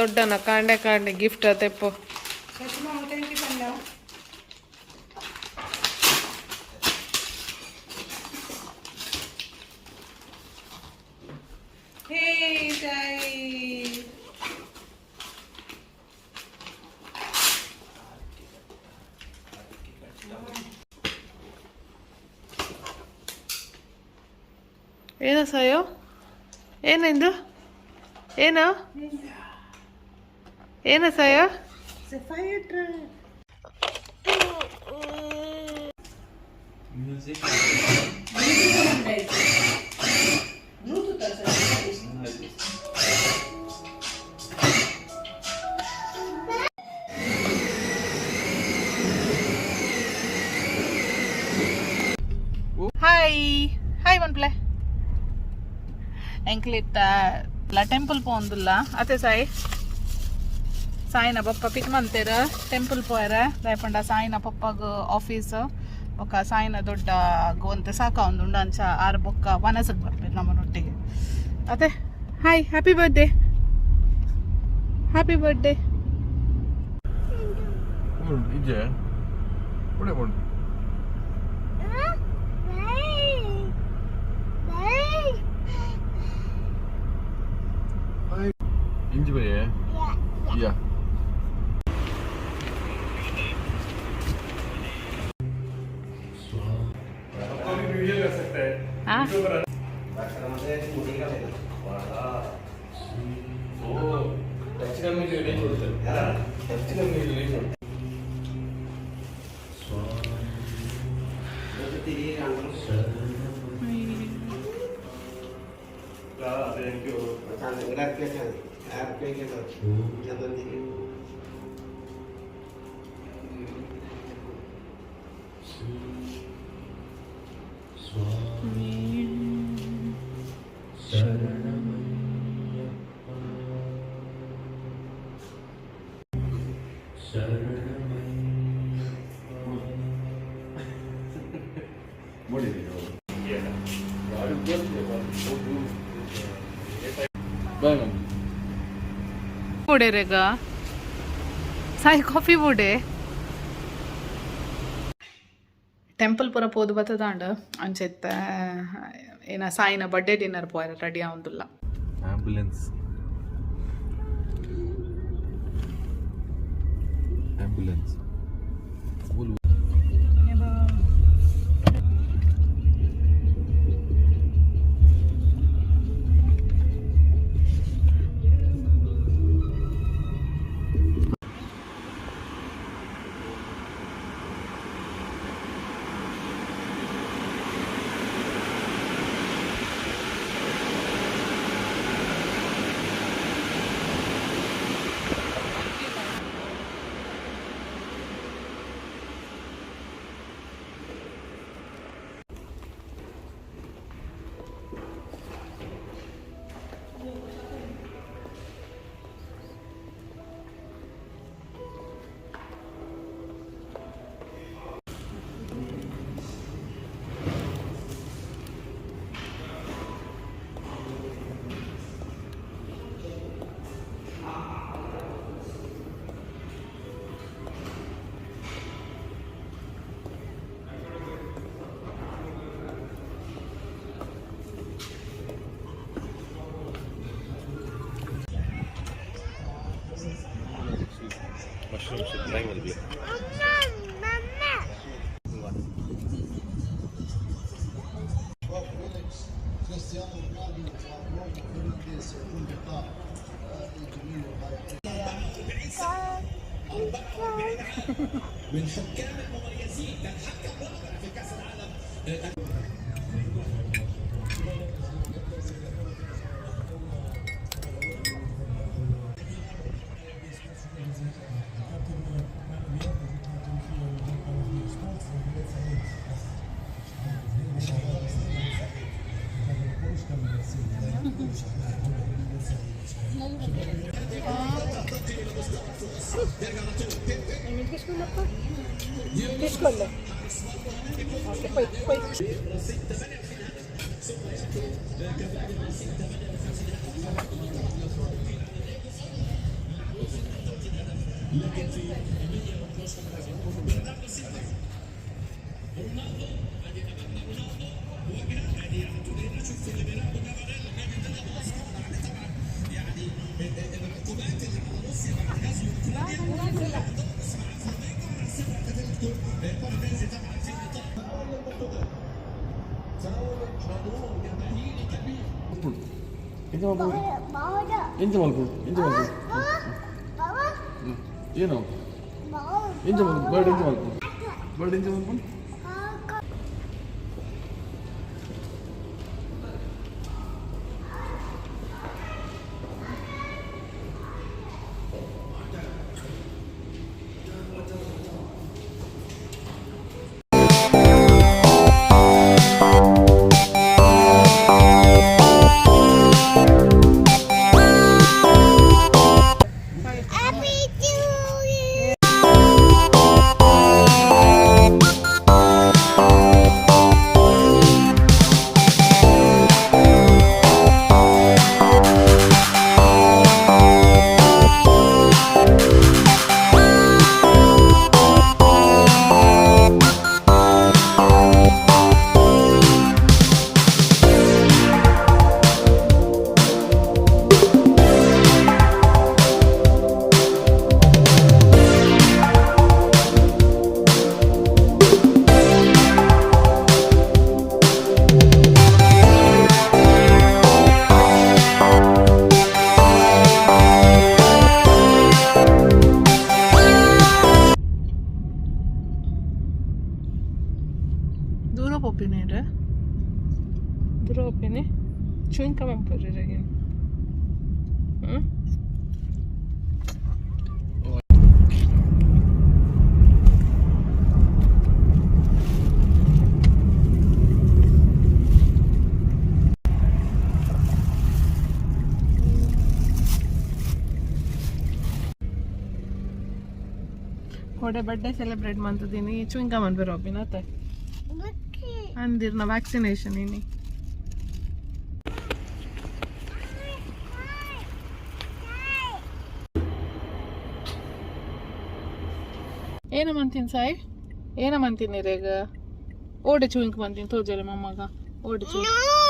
ದೊಡ್ಡನ ಕಾಂಡೆ ಕಾಂಡೆ gift ಅತೆಪ್ಪು. Thank you ಪಂಡ. ಹೇ ಸಾಯಿ. ಏನ ಸಾಯೋ, ಏನಿಂದು? ಏನು ಏನ ಸಾಯೋ? Fire truck. Music. Bluetooth. Hi hi ಪನ್ಪ್ಲೆ. ಎಂಕ್ಲಿತ್ತ ಟೆಂಪಲ್ ಪೋಂದುಲ್ಲ ಅತೆ ಸಾಯಿ. ಸಾಯಿನ ಪಪ್ಪ ಪಿಕ್ ಮಂತೇರ ಟೆಂಪಲ್ ಪೋಯರ. ದಾಯಪಂಡ ಸಾಯಿನ ಪಪ್ಪಗ್ ಆಫೀಸ್ ಬೊಕ್ಕ ಸಾಯಿನ ದೊಡ್ಡ ಗೋಂತೆ ಸಾಕ ಉಂಡು. ಅಂಚ ಆರು ಬೊಕ್ಕ ವನಸಗ್ ಬರ್ಪೇರು ನಮ್ಮನೊಟ್ಟಿಗೆ ಅತೆ. Hi, happy birthday, happy birthday. ಇಜ್ಜೆ ಒಡೆ ಉಂಟು. ಇಂಜಿ ಬಯ್ಯೆ ಯಾ. ಹಾಂ. Bye ma'am. ಬೋಡೆ ರೇಗ ಸಾಯಿ, ಕಾಫಿ ಬೋಡೆ. ಟೆಂಪಲ್ ಪೂರ ಪೋದು ಬತ್ತದಾಂಡ್. ಅಂಚೆತ್ತ ಏನ ಸಾಯಿನ ಬರ್ಡೇ ಡಿನ್ನರ್ ಪೋಯರ ರೆಡಿ ಆವೊಂದುಲ್ಲ. Ambulance, ambulance. ಮಶ್ರೂಮ್ ಟ್ರೈ ಮಾಡಿದ್ವಿ. كريستيانو رونالدو وبرونو فرنانديز سيكون لقاء جميل للغايه. من حكام المميزين، كان حكم رائع في كاس العالم. ಎಂಚ ಮಲ್ಪು ಎಂಚ ಮಲ್ಪು ಏನು ಎಂಚ ಮಲ್ಪು ಬರ್ಡ್ ಎಂಚ ಮಲ್ಪು ಬರ್ಡ್ ಎಂಚ ಮಲ್ಪು. ದೂರ ಪೋಪಿನಿ ದೂರ ಪೋಪಿನಿ ಚುಯಿಂಕ ಮನ್ಪುರಿ. ಹ್ಞೂ. ಕೋಡೆ ಬರ್ಡೇ ಸೆಲೆಬ್ರೇಟ್ ಮಂತುದೀನಿ, ಚುಯಿಂಕ ಮನ್ಪೆರ್ ಒಪ್ಪಿನ ಅತ್ತೆ ಅಂದಿರ್ನ ವ್ಯಾಕ್ಸಿನೇಷನ್ ಇನಿ. ಏನ ಮಂತೀನಿ ಸಾಯಿ? ಏನ ಮಂತೀನಿ ರೇಗ? ಓಡೆ ಚುಯಿಂಕ್ ಮಂತೀನಿ ತೋಜಲೆ ಮೊಮ್ಮಗ. ಓಡೆ ಚುಯಿಂಕ್?